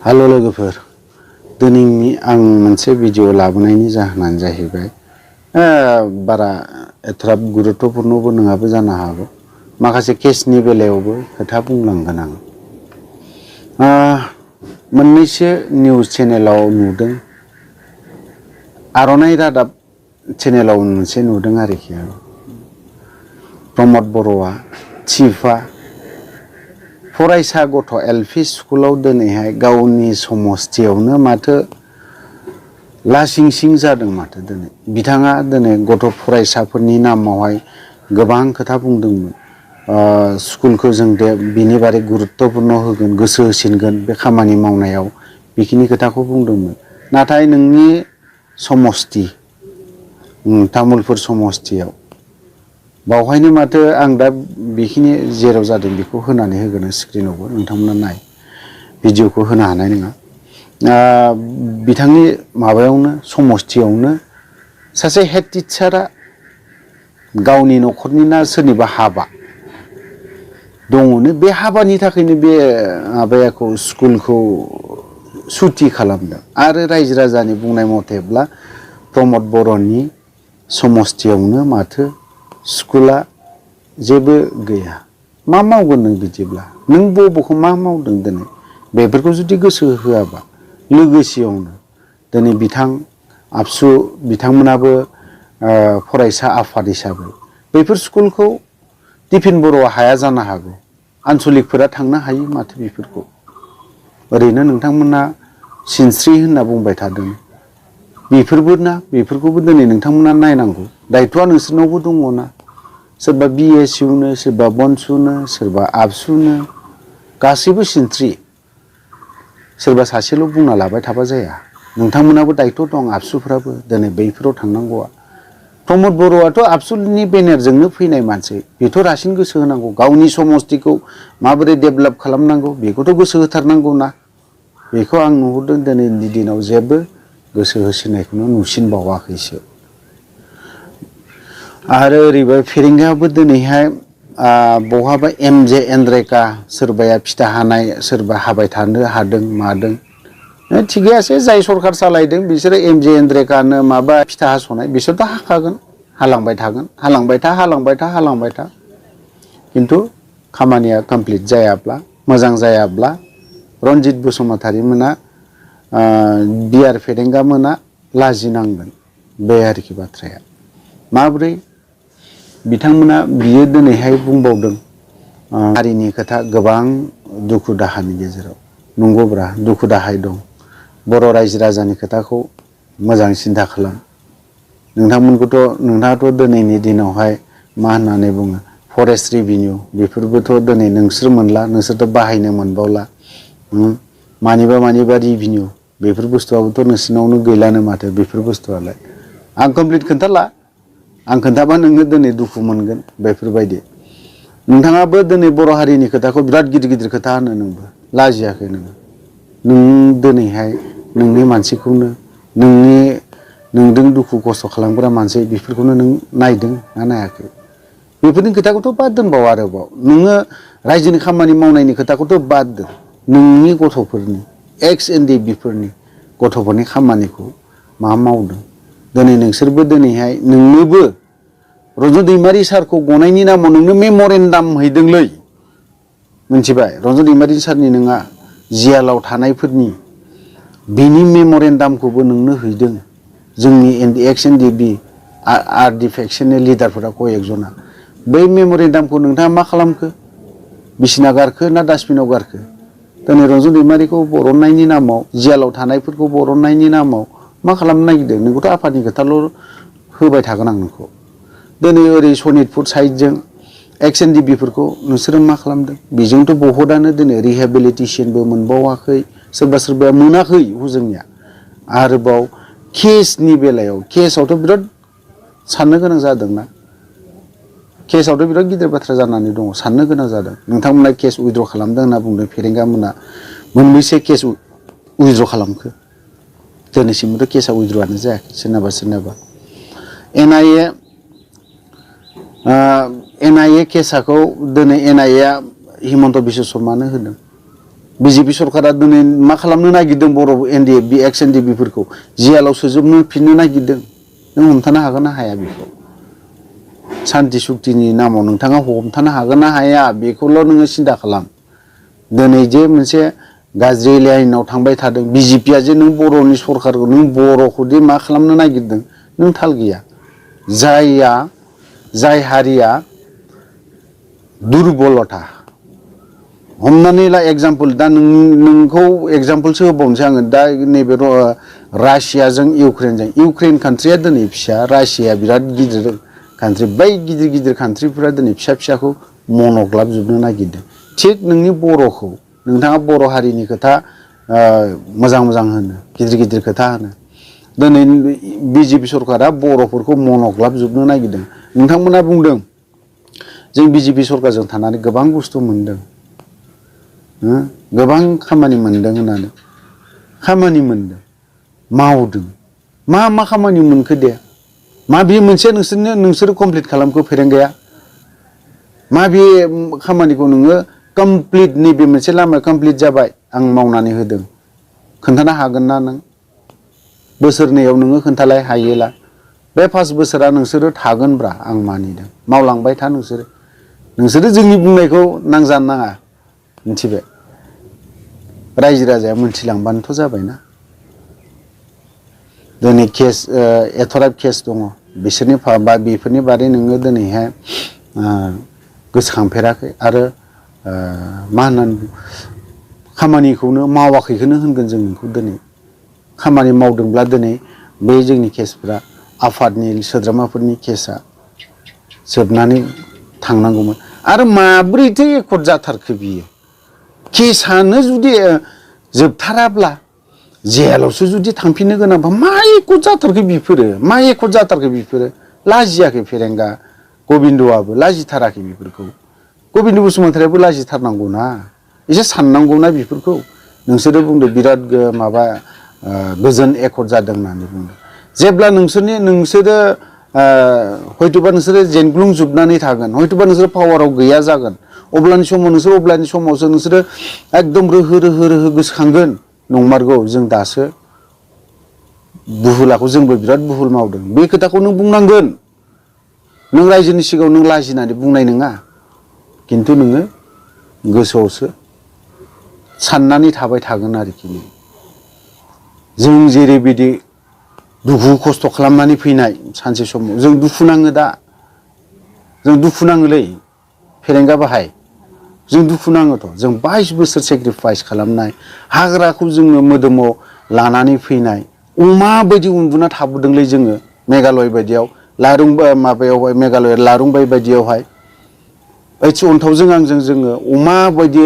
Hello लोगोफोर दिनैनि आं मोनसे भिडिअ लाबोनायनि जाहोनानो जाहैबाय बारा एथराब गुरुत्वपूर्णबो नङाबो जानो हागौ माखासे केसनि बेलायावबो खोथा बुंलांगोन आं मोननैसो निउज चेनेलाव नुदों आर'नाइ रादाब चेनेलाव मोनसे नुदों आरोखि प्रमद बर'आ चिफआ फरायसा गथ' एलपि स्कुलाव दिनैहाय गावनि समस्थियावनो माथो लासिंसिं जादों माथो दिनै बिथाङा दिनै गथ' फरायसाफोरनि नामावहाय गोबां खोथा बुंदोंमोन स्कुलखौ जों दे बिनि बारै गुरुत्वपूर्ण होगोन गोसो होसिनगोन बे खामानि मावनायाव बेखिनि खोथाखौ बुंदोंमोन नाथाय नोंनि समस्ति तामुलपुर समस्तियाव बावहायनो माथो आं दा बेखिनि जेराव जादों बेखौ होनानै होगोन स्क्रिनावबो नोंथांमोना नाय भिडिअखौ होनो हानाय नङा बिथांनि माबायावनो समस्तियावनो सासे हेड टिचारा गावनि न'खरनि ना सोरनिबा हाबा दङनो बे हाबानि थाखायनो बे माबायाखौ स्कुलखौ सुथि खालामदों आरो रायजो राजानि बुंनाय मथेब्ला प्रमद बर'नि समस्तियावनो माथो स्कुला जेबो गैया मा मावगोन नों बिदिब्ला नों बबेखौ मा मावदों दिनै बेफोरखौ जुदि गोसो होआबा लोगोसेयावनो दिनै बिथां आबसु बिथांमोनाबो फरायसा आफाद हिसाबै बैफोर स्कुलखौ दिफेन बर'आ हाया जानो हागौ आनसलिकफोरा थांनो हायो माथो बेफोरखौ ओरैनो नोंथांमोना सिनस्रि होनना बुंबाय थादों बेफोरबो ना बेफोरखौबो दिनै नोंथांमोना नायनांगौ दायथ'आ नोंसोरनावबो दङना सोरबा बिएसइउनो सोरबा बनसुनो सोरबा आबसुनो गासैबो सिनस्रि सोरबा सासेल' बुंना लाबाय थाबा जाया नोंथांमोनाबो दायथ' दं आबसुफ्राबो दिनै बैफोराव थांनांगौआ प्रमद बर'आथ' आबसुनि बेनारजोंनो फैनाय मानसि बेथ' रासिन गोसो होनांगौ गावनि समस्तिखौ माबोरै डेभेलप खालामनांगौ बेखौथ' गोसो होथारनांगौ ना बेखौ आं नुहुरदों दिनैनि दिनाव जेबो गोसो होसिननायखौनो नुसिनबावाखैसो आरो ओरैबो फेरेंगायावबो दिनैहाय बहाबा एमजे एनरेगा सोरबाया फिथा हानाय सोरबा हाबाय थानो हादों मादों थिगैयासो जाय सरखार सालायदों बिसोरो एमजे एनरेगानो माबा फिथा हास'नाय बिसोरथ' हाखागोन हालांबाय थागोन हालांबाय था खिन्थु खामानिया कमप्लिट जायाब्ला मोजां जायाब्ला रन्जित बसुमतारी मोना बिआर फेरेंगा मोना लाजिनांगोन बे आरोखि बाथ्राया माब्रै बिथांमोना बियो दिनैहाय बुंबावदों हारिनि खोथा गोबां दुखु दाहानि गेजेराव नंगौब्रा दुखु दाहाय दं बर' रायजो राजानि खोथाखौ मोजां सिन्था खालाम नोंथाङाथ' दिनैनि दिनावहाय मा होननानै बुङो फरेस्ट रेभिनिउ बेफोरबोथ' दिनै नोंसोर मोनला नोंसोरथ' बाहायनो मोनबावला मानिबा रेभिनिउ बेफोर बुस्थुआबोथ' नोंसिनावनो गैलानो माथो बेफोर बुस्थुआलाय आं कमप्लिट खोन्थाला आं खोन्थाबा नोङो दिनै दुखु मोनगोन बेफोरबायदि नोंथाङाबो दिनै बर' हारिनि खोथाखौ बिराद गिदिर खोथा होनो नोंबो लाजियाखै नों दिनैहाय नोंनि मानसिखौनो नोंदों दुखु खस्थ' खालामग्रा मानसि बेफोरखौनो नों नायदों ना नायाखै बेफोरनि खोथाखौथ' बाद दोनबाव आरोबाव नोङो रायजोनि खामानि मावनायनि खोथाखौथ' बाद दोन नोंनि गथ'फोरनि एक्स एनडिएफबिफोरनि गथ'फोरनि खामानिखौ मा मावदों दिनै नोंसोरबो दिनैहाय नोंनोबो रन्जन दैमारि सारखौ गनायनि नामाव नोंनो मेम'रेन्डाम हैदोंलै मिथिबाय रन्जन दैमारि सारनि नोंहा जियालाव थानायफोरनि बिनि मेम'रेन्डामखौबो नोंनो हैदों जोंनि एक्स एनडिएफबि आरडि फेक्सननि लिडारफोरा कयेकजना बै मेम'रेन्डामखौ नोंथाङा मा खालामखो बिसिना गारखो ना डास्टबिनाव गारखो दिनै रन्जन दैमारिखौ बरननायनि नामाव जियालाव थानायफोरखौ बरननायनि नामाव मा खालामनो नागिरदों नोंखौथ' आफादनि खोथाल' होबाय थागोन आं नोंखौ दिनै ओरै सनितपुर साइडजों एक्स एनडिएफबिफोरखौ नोंसोरो मा खालामदों बेजोंथ' बहुतआनो दिनै रिहेबिलिटेसनबो मोनबावाखै सोरबाया मोनाखै हजोंनिया आरोबाव केसनि बेलायाव केसआवथ' बिराद साननो गोनां जादोंना केसआवथ' बिराद गिदिर बाथ्रा जानानै दङ साननो गोनां जादों नोंथांमोना केस उइद्र' खालामदों होनना बुंदों फेरेंगा मोना मोनबेसे केस उइद्र' खालामखो दिनैसिमबोथ' केसआ उइद्र'आनो जायाखै सोरनाबा एनआइए केसखौ दिनै एनआइएआ हिमन्त बिश्व शर्मानो होदों बिजेपि सरकारा दिनै मा खालामनो नागिरदों बर' एनडिएफबि एक्स एनडिएफबिफोरखौ जेलाव सोजोबनो फिननो नागिरदों नों हमथानो हागोन ना हाया बेखौ सान्ति सुक्तिनि नामाव नोंथाङा हमथानो हागोन ना हाया बेखौल' नोङो सिन्था खालाम दिनै जे मोनसे गाज्रि लाइनाव थांबाय थादों बिजेपिया जे नों बर'नि सरकारखौ नों बर'खौ दि मा खालामनो नागिरदों नों थाल गैया जाय हारिया दुरबलता हमनानै ला एग्जाम्पल दा नोंखौ एग्जाम्पलसो होबावनोसै आङो दा नैबे रासियाजों इउक्रेन कान्ट्रिया दिनै फिसा रासियाया बिराद गिदिर कान्ट्रि बै गिदिर गिदिर कान्ट्रिफोरा दिनै फिसा फिसाखौ मनग्लाबजोबनो नागिरदों थिग नोंनि बर'खौ नोंथाङा बर' हारिनि खोथा मोजां मोजां होनो गिदिर गिदिर खोथा होनो दिनै बिजेपि सरकारा बर'फोरखौ मनग्लाबजोबनो नागिरदों नोंथांमोना बुंदों जों बिजेपि सरकारजों थानानै गोबां बुस्थु मोनदों गोबां खामानि मोनदों होननानै खामानि मोनदों मावदों मा खामानि मोनखो दे मा बे मोनसे नोंसोरो कमप्लिट खालामखो फेरेंगाया मा बे खामानिखौ नोङो कमप्लिट नैबे मोनसे लामाया कमप्लिट जाबाय आं मावनानै होदों खोन्थानो हागोन ना नों बोसोरनैयाव नोङो खोन्थालाय हायोला बे 5 बोसोरा नोंसोरो थागोनब्रा आं मानिदों मावलांबाय था नोंसोरो जोंनि बुंनायखौ नांजानो नाङा मिथिबाय रायजो राजाया मिथिलांबानोथ' जाबायना दिनै केस एथराब केस दङ बिसोरनि बा बेफोरनि बारै नोङो दिनैहाय गोसोखांफेराखै आरो मा होननानै खामानिखौनो मावाखैखौनो होनगोन जों नोंखौ दिनै खामानि मावदोंब्ला दिनै बे जोंनि केसफ्रा आफादनि सोद्रोमाफोरनि केसा जोबनानै थांनांगौमोन आरो माब्रैथो एकर्ड जाथारखो बियो केसानो जुदि जोबथाराब्ला जेलावसो जुदि थांफिननो गोनांबा मा एकर्ड जाथारखो बेफोरो लाजियाखै फेरेंगा गबिन्दआबो लाजिथाराखै बेफोरखौ गबिन्द बसुमतारियाबो लाजिथारनांगौना एसे साननांगौना बेफोरखौ नोंसोरो बुंदो बिराद माबा गोजोन एकर्ड जादों होननानै बुंदों जेब्ला नोंसोरो हयतोबा नोंसोरो जेनग्लुंजोबनानै थागोन हयतोबा नोंसोरो पावाराव गैया जागोन अब्लानि समावसो नोंसोरो एकदम रोहो गोसोखांगोन नंमारगौ जों दासो बुहुलाखौ जोंबो बिराद बुहुल मावदों बे खोथाखौ नों बुंनांगोन नों रायजोनि सिगाङाव नों लाजिनानै बुंनाय नङा खिन्थु नोङो गोसोआवसो साननानै थाबाय थागोन आरोखि जों जेरैबायदि दुखु खस्थ' खालामनानै फैनाय सानसे समाव जों दुखु नाङोलै फेरेंगा बाहाय जों दुखु नाङोथ' जों 22 बोसोर सेक्रिफाइस खालामनाय हाग्राखौ जोङो मोदोमाव लानानै फैनाय अमा बायदि उन्दुना थाबोदोंलै जोङो मेघालय बायदियाव मेघालय लारुंबाय बायदियावहाय ओइथि अन्थावजों आंजों जोङो अमा बायदि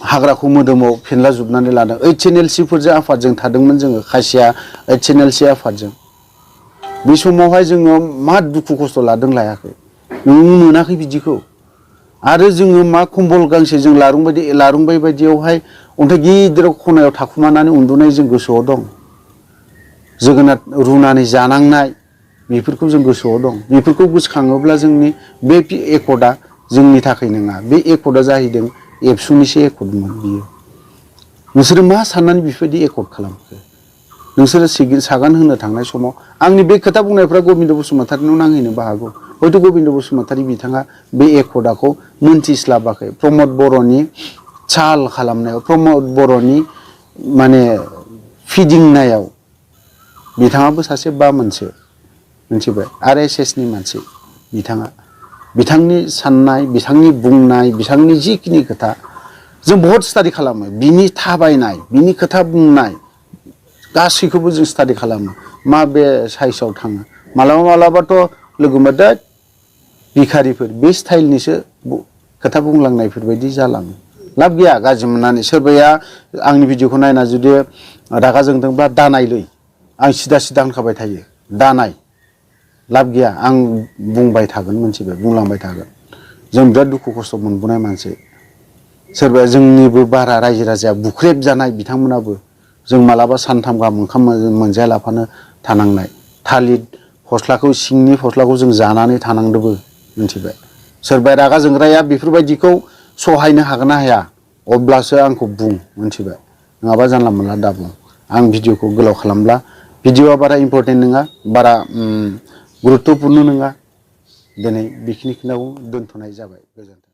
हाग्राखौ मोदोमाव फेनलाजोबनानै लादों HNLC-फोरजों आफादजों थादोंमोन जोङो खासिया HNLC आफादजों बे समावहाय जोङो मा दुखु खस्थ' लायाखै नों मोनाखै बिदिखौ आरो जोङो मा कम्बल गांसे जों लारुंबाय बायदियावहाय अन्थाइ गिदिराव खनायाव थाखुमानानै उन्दुनाय जों गोसोआव दं जोगोनार रुनानै जानांनाय बेफोरखौ जों गोसोआव दं बेफोरखौ गोसोखाङोब्ला जोंनि बे एकर्डआ जोंनि थाखाय नङा बे एकर्डआ जाहैदों एबसुनिसो एकर्डमोन बियो नोंसोरो मा साननानै बेफोरबायदि एकर्ड खालामखो नोंसोरो सागान होनो थांनाय समाव आंनि बे खोथा बुंनायफ्रा गबिन्द बसुमतारिनाव नांहैनोबो हागौ हयथ' गबिन्द बसुमतारि बिथाङा बे एकर्डखौ मोनथिस्लाबाखै प्रमद बर'नि चाल खालामनायाव प्रमद बर'नि माने फिदिंनायाव बिथाङाबो सासे बामोनसो मिथिबाय RSSनि मानसि बिथांनि साननाय बिथांनि बुंनाय बिथांनि जिखिनि खोथा जों बहुत स्टाडि खालामो बिनि थाबायनाय बिनि खोथा बुंनाय गासैखौबो जों स्टाडि खालामो मा बे साइसआव थाङो मालाबाथ' लोगो मोनदों भिखारिफोर बे स्टाइलनिसो खोथा बुंलांनायफोर बायदि जालाङो लाब गैया गाज्रि मोननानै सोरबाया आंनि भिडिअखौ नायना जुदि रागा जोंदोंब्ला दानायलै आं सिदा होनखाबाय थायो दानाय लाब गैया आं बुंबाय थागोन मोनथिबाय बुंलांबाय थागोन जों बिराद दुखु खस्थ' मोनबोनाय मानसि सोरबाया जोंनिबो बारा रायजो राजाया बुख्रेब जानाय बिथांमोनाबो जों मालाबा सानथाम गाहाम ओंखाम मोनजायालाफानो थानांनाय थालिर फस्लाखौ सिंनि फस्लाखौ जों जानानै थानांदोंबो मिथिबाय सोरबाया रागा जोंग्राया बेफोरबायदिखौ सहायनो हागोन ना हाया अब्लासो आंखौ बुं मोनथिबाय नङाबा जानला मोनला दा बुं आं भिडिअखौ गोलाव खालामब्ला भिडिअआ बारा इम्पर्टेन्ट नङा बारा गुरुत्तपुर्ण नङा दिनै बेखिनिखौ दोनथ'नाय जाबाय गोजोन्थों।